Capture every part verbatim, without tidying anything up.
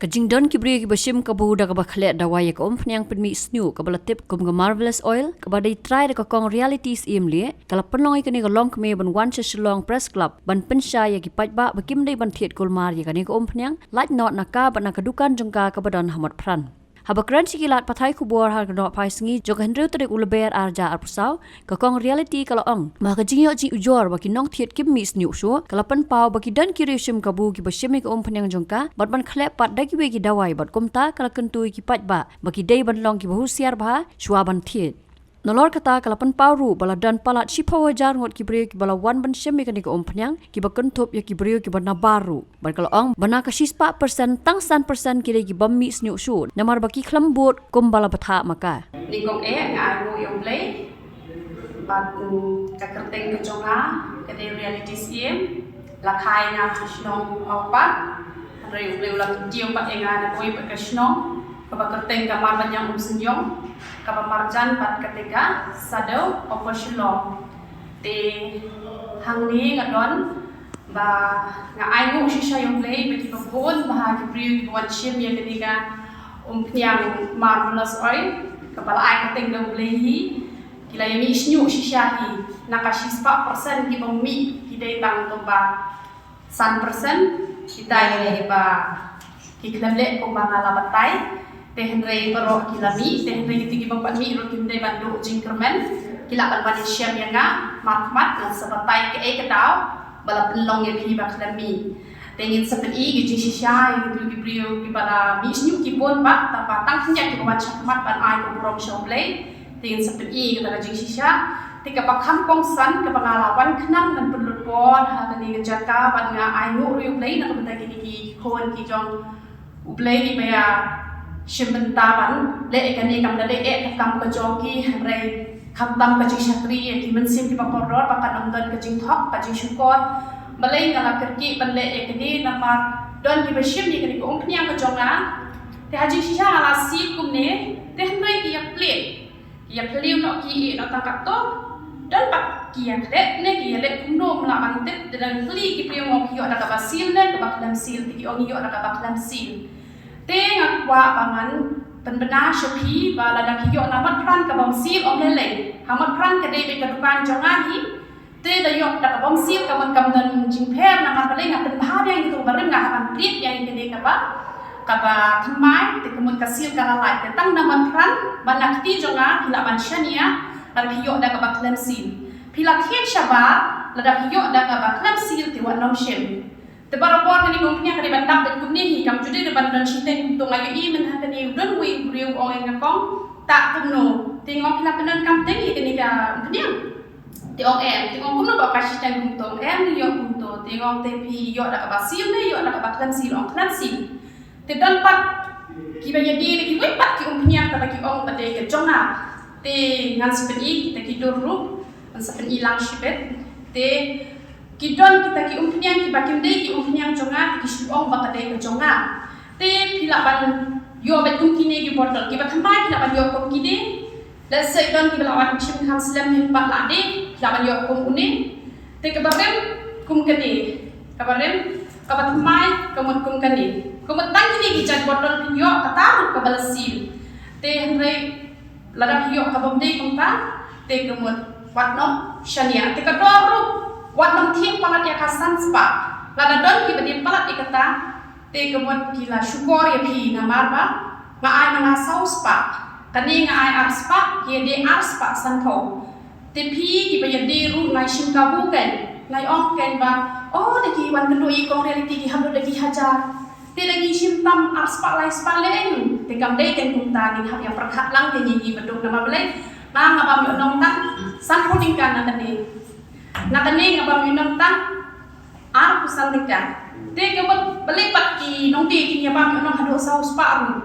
Ka jingdon ki briew kiba shim kabu da kaba khleh dawai ïa ka umphniang pynmih sniuh kaba la tip kum ka Marvelous Oil, kaba dei trai da ka kong Reality Syiem Lieh, ka la pynlong ïa kane ka longkmie ban wan sha Shillong Press Club ban pynshai ïa ki paidbah ba kim dei ban thied kulmar ïa kane ka umphniang, lait noh na ka bad na ka dukan jong ka kaba don ha Motphran. Haba kren sha ki lad pathai khubor ha ka nohphai sngi jong ka hynriew tarik u Lber arhajar arphew saw, ka kong Reality ka la ong ba ka jingïoh jingujor ba ki nongthied kim mih sniuh shuh ka la pynpaw ba ki don ki riew shim kabu kiba shim ïa ka umphniang jong ka bad ban khleh pat da kiwei ki dawai, bad kumta ka la kyntu ïa ki paidbah ba ki dei ban long kiba husiar bha shuwa ban thied. Nalor kata ka la pynpaw ruh ba la don palat shiphew hajar ngut ki briew kiba la wan ban shim ïa kane ka umphniang, kiba kynthup ïa ki briew kiba nabar ruh. Bad ka la ong ba na ka shispah persen tang san persen ki dei kiba mih sniuh shuh namar ba ki khlem bud kumba la bthah ma ka. Nyngkong eh nga ainguh ïa U Blei bad, mm, ka kyrteng ka jong nga ka dei Reality Syiem, la kha ïa nga ha shnong Awpat. Hynrei U Blei u la kyntiew pat ïa nga na kawei pat ka shnong kaba kyrteng ka Marbaniang Umsynjong, kaba marjan bad kata ka Saddew Upper Shillong. Te hangne nga don ba nga ainguh shisha ïa U Blei ba kiba bun bha ki briew kiba wan shim ïa kane ka umphniang Marvelous Oil kaba la ai kyrteng da U Blei hi. Ki la ïa mih sniuh shisha hi, na ka shispah persen kiba mih ki dei tang kumba san persen kita ïa kiba ki khlem leh kumba nga la batai. Te hynrei baroh ki la mih, te hynrei kita kiba pat mih ruh kim dei ban duh jingkyrmen. Ki lah ban wan shem ïa nga markhmat, ngan sa batai kaei ka daw ba la pynlong ïa phi ba khlem mih. Te ngin sa pyni ki jingshisha ïa kitu ki briew kiba la mih sniuh ki bun bha, tang ba tang khyndiat kiba wan shakhmat ban ai ka burom sha U Blei. Te ngin sa pyni kata ka jingshisha. Te kaba kham kongsan kaba nga la wan khnang ban pynlut por ha kane ka jaka bad nga ainguh ruh ïa U Blei na ka bynta kine ki khun ki jong U Blei kiba ïa shim bynta ban leh ïa kane, kam da dei eh ka kam ka jong ki, hynrei khamtam ka jingshakri ïa ki mynsiem kiba kordor ba kan ym don ka jingthok ka jingshukor. Balei nga la kyrkieh ban leh ïa kane namar don kiba shim ïa kane ka umphniang ka jong nga. Te ha jingshisha nga la siew kumne, te hynrei ki ïa plie. Ki ïa plie noh, ki ïeh noh tang katto. Don pat ki ïa khleh ne ki ïa leh kumno ym lah ban tip, te dang kylli ki briew, ong ki ïoh da kaba sil ne kaba khlem sil, te ki ong ïoh da kaba khlem sil. Te nga kwah ba ngan pynbna sha phi ba lada phi ïoh na Motphran ka bym sil, ym lei lei. Ha Motphran ka dei beit ka dukan jong nga hi. Te da ïoh da ka bym sil ka mut kam don jingpher, namar balei nga pynbha biang ïa kito kiba rim, nga hap ban plie biang ïa kane kaba, kaba thymmai, te ka mut ka sil ka la lait. Te tang na Motphran bad na kti jong nga phi lah ban shaniah lada phi ïoh da kaba khlem sil. Phi la thied shabar, lada phi ïoh da kaba khlem sil te wat nym shim. Te barabor kane ka umphniang ka dei ban dap beit kumne hi, kam ju dei ban don shiteng kumto. Nga ïohi mynta kane u don uwei u briew u ong ïa nga, kong, ta kumno? Te nga ong phi la pyndonkam teng ïa kane ka umphniang? Te ong em. Te nga ong kumno ba ka shiteng kumto? Em, ïoh kumto. Te nga ong te phi ïoh da kaba sil ne ïoh da kaba khlem sil? Ong khlem sil. Te don pat kiba ïadei da kiwei pat ki umphniang kaba ki ong ba dei ka jong nga. Te ngan sa pyni kita ki dur ruh, ngan sa pyni lang shibit. Te ki don kita ki umphniang kiba kim dei ki umphniang jong nga, te ki shu ong ba ka dei ka jong nga. Te phi lah ban ïoh beit kum kine ki bottle, kiba thymmai phi lah ban ïoh kum kine. Lehse don kiba lah ban shim kham slem, phin pat lah dei, phi lah ban ïoh kum une. Te kaba rim kum kane, kaba rim, kaba thymmai ka mut kum kane. Ka mut tang kine ki jait bottle phin ïoh, kata ruh kaba la sil. Te hynrei lada phi ïoh kaba ym dei kumta, te ka mut wat nym shaniah. Te ka dor ruh wat nym thied palat ïa ka san spah. Lada don kiba thied palat ïa kata, te ka mut ki la shukor ïa phi namar ba nga ai ma nga saw spah. Kane nga ai ar spah, ki ïadei ar spah sanphew. Te phi kiba ïadei ruh, nga shim kabu kein, nga ong kein ba, oh, da ki wan kynduh ïa i kong Reality ki hap lut da ki hajar. Te da ngi shim tam ar spah lai spah lei, te kam dei kein kumta, ngin hap ïa pyrkhat lang kein ïa ngi baduk. Namar balei? Nga, nga bam ïoh nong tang sanphew tyngka na kane. Na kane nga bam ïoh nong tang arphew san tyngka. Te ka mut balei pat ki nongdie kin ïa bam ïoh nong haduh saw spah ruh?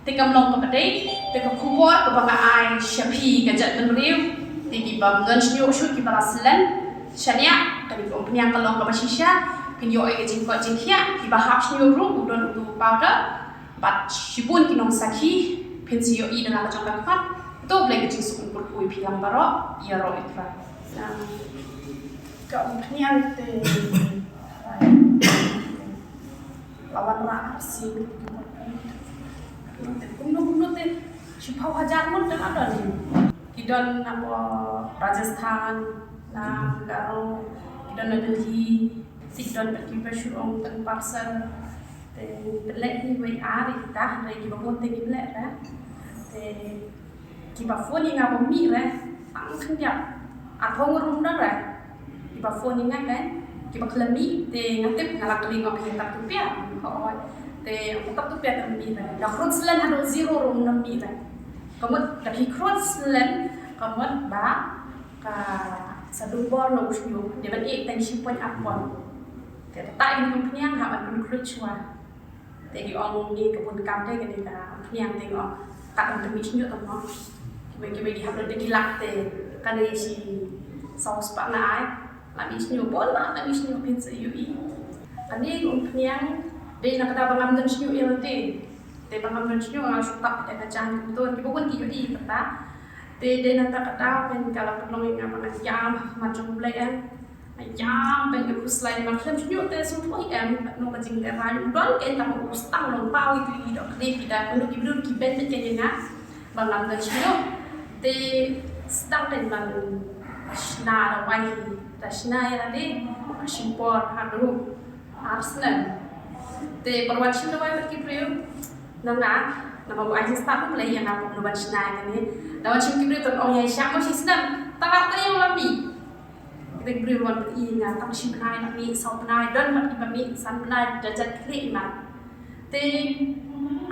Te kam long kaba dei. Te ka khubor kaba nga ai sha phi ka jaitbynriew, te ki bym don shñiuh shuh, kiba la slem shaniah, kane ka umphniang ka long kaba shisha. Phin ïoh ïa ka jingkoit jingkhiah, kiba hap shñiuh ruh u don utu u powder. Bad shibun ki nongsakhi, phin sa ïohi da la ka jong ka khmat. To U Blei ka jingsuk un kyrkhu ïa phi lang baroh, ïaroh ïa U Trai. Ka umphniang te la wanrah arsien. Kumno kumno te shiphew hajar ngut te la don. Ki don na Rajasthan, na Garo, ki don na Delhi, ki don pat kiba shu ong tang parcel. Te pynleh hi wei ar ïa kita, hynrei kiba bun te kim leh re. Te kiba phone ïa nga ba mih re, tang khyndiat. Arphew ngut ruh ym don re. Kiba phone ïa nga kan, kiba khlem mih, te nga tip nga la kylli, nga ong, ïa, tang tu pia. Hooid. Te ong, tang tu pia, tang mih re. Da khrud slen haduh zero ruh ym mih re. Ka mut da phi khrud slen, ka mut ba ka sa dum bor na u shñiuh, dei ban ïeh tang shi point ar point. Te ta ïa ka umphniang hap ban pynkhluit shuwa. Te ki ong ngi ka bun kam te kane ka umphniang te ki ong. Kat ban pynmih shñiuh tang mo. Kiba kiba ki hap lut da ki lak te kane shi saw spah na ai. La mih shñiuh bun, la mih shñiuh phin sa ïohi. Kane ka umphniang dei na kata ba ngam don shñiuh ïa lade. Te ba ngam don shñiuh nga shu tap ïa ka jaiñ kumto, kiba bun ki ïohi kata. Te dei na kata ka daw phin ka la pynlong ïa nga ba nga ïam ha khmat jong U Blei. Ïam bad ïa u khuslai, ma khlem shñiuh te sngewthuh em, katno ka jinglehraiñ. U don kein tang u stang long paw ïa ki dohkri ki da, mynno ki briew ki beiñ beit kein ïa nga ba ngam don shñiuh. Te stang kein ban shna dawai hi, da shna ïa lade shim por haduh ar snem. Te ban wan shim dawai bad ki briew na nga, namar u ai jingstad U Blei ïa nga kumno ban shna ïa kane. Da wan shim ki briew te ong ïa shah mo shi snem, tang ar taïew la mih. Kita ki briew wan pyni ïa nga tang shi bnai la mih, saw bnai, don pat kiba mih san bnai, da jait khlieh mat. Te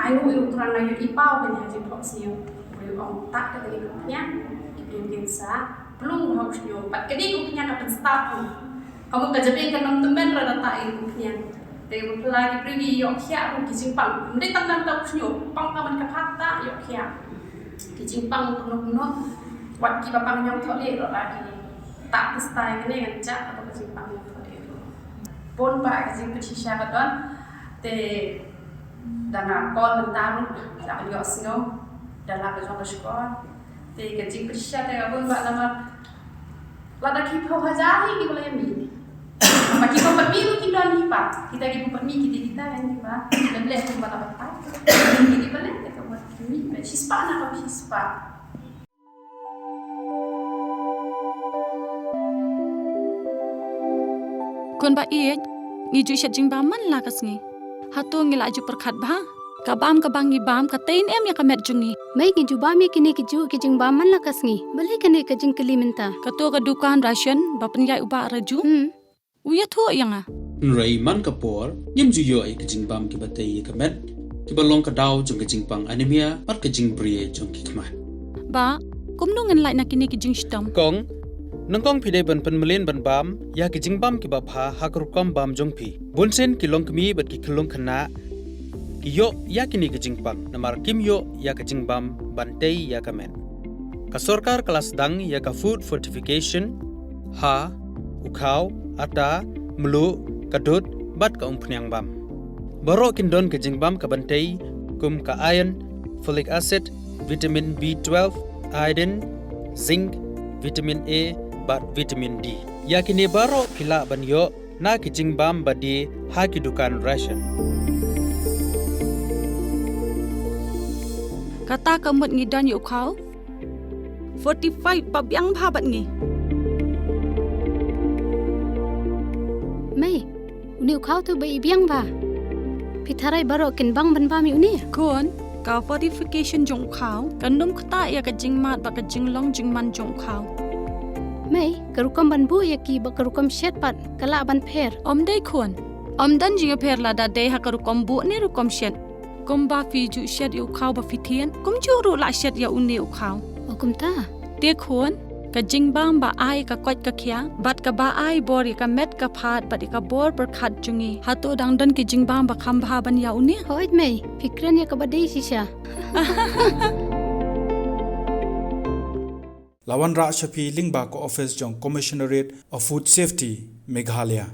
ai nguh ïa U Trai, nga ïohi paw kane ha jingphohsniew. Briew ong tang da kane ka umphniang ki briew kin sa plung ha u shñiuh. Pat kane ka umphniang ka pynstad ruh. Ka mut ka jabieng kan ym tymmen re da tang ïa ka umphniang. Te ba phylla ki briew ki ïoh khiah ruh ki jingpang. Ym dei tang na bynta u shñiuh, pang ka man ka phad ta ïoh khiah. Ki jingpang kumno kumno. Wat kiba pang ñiangthohlieh ruh la ki tah pista ïa kane ngan jah kaba ka jingpang ñiangthohlieh ruh. Bun bah ka jingpynshisha ka don. Te da nga call mynta ruh la ka ïohsngew da la ka jong ka shkor. Te ka jingpynshisha te ka bun bah namar lada ki phew hajar hi kiba la ïa mih. Ba kiba pat mih ruh ki don hi bah. Kita kiba pat mih kita kita kan kiba leh leh kiba la batai. Kiba leh kita buat ki mih ba shispah na ka shispah. Khun ba ïeit, ngi ju shet jingbam man la ka sngi. Hato ngi la ju pyrkhat bha? Ka bam kaba ngi bam ka tei ne em ïa ka met jong ngi? Mei, ngi ju bam ïa kine ki ju ki jingbam man la ka sngi. Balei kane ka jingkylli mynta? Kato ka dukan ration ba pynïaid u Bah Raju. Hmm. U ïathuh ïa nga. Hynrei man ka por ngim ju ïoh ïa ki jingbam kiba tei ïa ka met, kiba long ka daw jong ka jingpang anemia bad ka jingbria jong ki khmat. Bah, kumno ngin lait na kine ki jingshitom? Kong, nyngkong phi dei ban pynmlien ban bam ïa ki jingbam kiba bha ha ka rukom bam jong phi. Bunsien ki longkmie bad ki khyllung khynnah ki ïoh ïa kine ki jingpang namar kim ïoh ïa ka jingbam ban tei ïa ka met. Ka sorkar ka la sdang ïa ka food fortification ha u khaw, ata, mluh, ka dud bad ka umphniang bam. Baroh kin don ka jingbam ka ban tei kum ka iron, folic acid, vitamin B twelve, iodine, zinc, vitamin A bad vitamin D. Ïa kine baroh phi lah ban ïoh na ki jingbam ba die ha ki dukan ration. Kata ka mut ngi don ïa u khaw fortified ba biang bha bad ngi. Mei, une u khaw tu ba i biang bha. Phi tharai baroh kin bang ban bam ïa une? Khun, ka fortification jong u khaw kan ym ktah ïa ka jingmad bad ka jinglong jingman jong u khaw. Mei, ka rukom ban buh ïa ki bad ka rukom shet pat ka lah ban pher? Ym dei khun. Ym don jingïapher lada dei ha ka rukom buh ne rukom shet. Kumba phi ju shet ïa u khaw ba phi thied, kumjuh ruh lah shet ïa une u khaw. O kumta? Te khun, ka jingbam ba ai ka koit ka khiah bad kaba ai bor ïa ka met ka phad bad ïa ka bor pyrkhat jong ngi, hato dang don ki jingbam ba kham bha ban ïa une? Hooid mei, phi kren ïa kaba dei shisha. La wanrah sha phi lyngba ka office jong Commissionerate of Food Safety, Meghalaya.